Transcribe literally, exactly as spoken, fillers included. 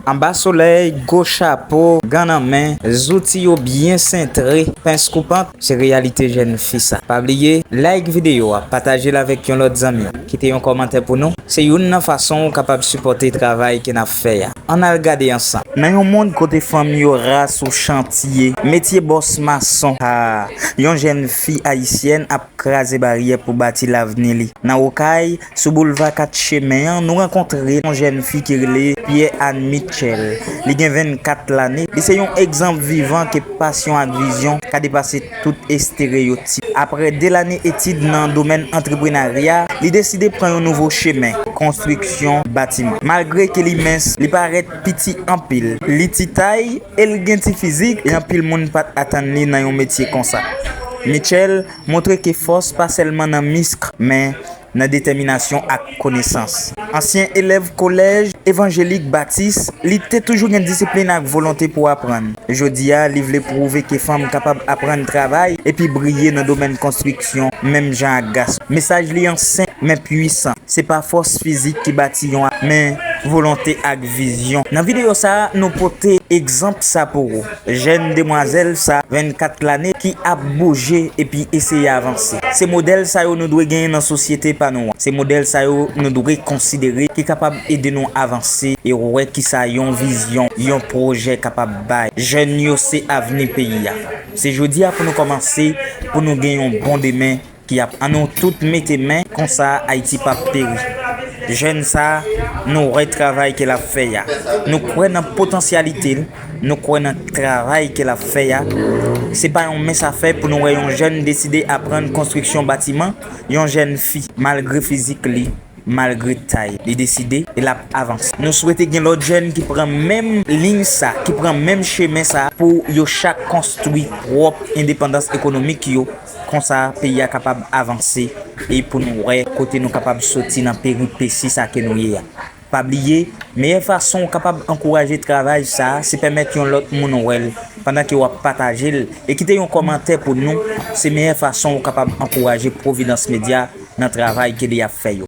Anba solèy, gwo chapo, gan nan men, zouti yo byen sentre, pens koupant, se reyalite jèn fi sa. Pa bliye, like videyo a, pataje l avèk yon lòt zanmi, kite yon kòmantè pou nou. Se youn nan fason ou kapab sipòte travay ke n ap fè a. Ann al gade ansanm. Nan yon mond kote fanm yo ra sou chantye, metye bòs mason, ha, yon jèn fi ayisyèn ap kraze baryè pou bati lavni li. Nan Okay, sou boulva Kat Chemen an, nou rankontre yon jèn fi ki rele Pierre Anne Mitchell. Li gen vennkat lane. Li se yon egzanp vivan ke pasyon ak vizyon ka depase tout estereyotip. Apre de lane etid nan domèn antreprenarya, li deside pran yon nouvo chemen, konstriksyon batiman. Malgre ke li mens, li parèt piti anpil. Li ti tay e l gen ti fizik, e anpil moun pa t atann li nan yon metye konsa. Mitchell montre ke fòs pa sèlman nan misk, men nan detèminasyon ak konesans. Ansyen elèv kolèj evanjelik batis, li te toujou gen disiplin ak volonte pou aprann. Jodi a, li vle pwouve ke fanm kapab aprann travay epi briye nan domèn konstriksyon, menm jan ak gason. Mesaj li an senp, men pwisan. Se pa fòs fizik ki bati yon a, men volonte ak vizyon. Nan videyo sa a, nou pote egzanp sa pou ou. Jèn demwazèl sa, vennkat lane, ki ap bouje epi eseye avanse. Se modèl sa yo nou dwe genyen nan sosyete pa nou an. Se modèl sa yo nou dwe konsidere ki kapab ede nou avanse e wè kisa yon vizyon, yon pwojè kapab bay. Jèn yo se avni peyi a. Se jodi a pou nou kòmanse, pou nou gen yon bon demen ki ap. Ann nou tout mete men, konsa Ayiti p ap peri. Jèn sa, nou wè travay ke l ap fè a. Nou kwè nan potansyalite l, nou kwè nan travay ke l ap fè a. Se pa yon mens afè pou nou wè yon jèn deside aprann konstriksyon batiman, yon jèn fi, malgre fizik li, malgre tay, li deside e l ap avanse. Nou swete gen lòt jèn ki pran menm liy sa, ki pran menm chemen sa pou yo chak konstwi pwòp endepandans ekonomik yo. Konsa, peyi a kapab avanse e pou nou wè kote nou kapab soti nan peripesi sa ke nou ye a. Pa bliye, meyè fason ou kapab ankouraje travay sa a, se pèmèt yon lòt moun wè l pandan ke w ap pataje l e kite yon kòmantè pou nou. Se meyè fason ou kapab ankouraje Providence Media nan travay ke li ap fè yo.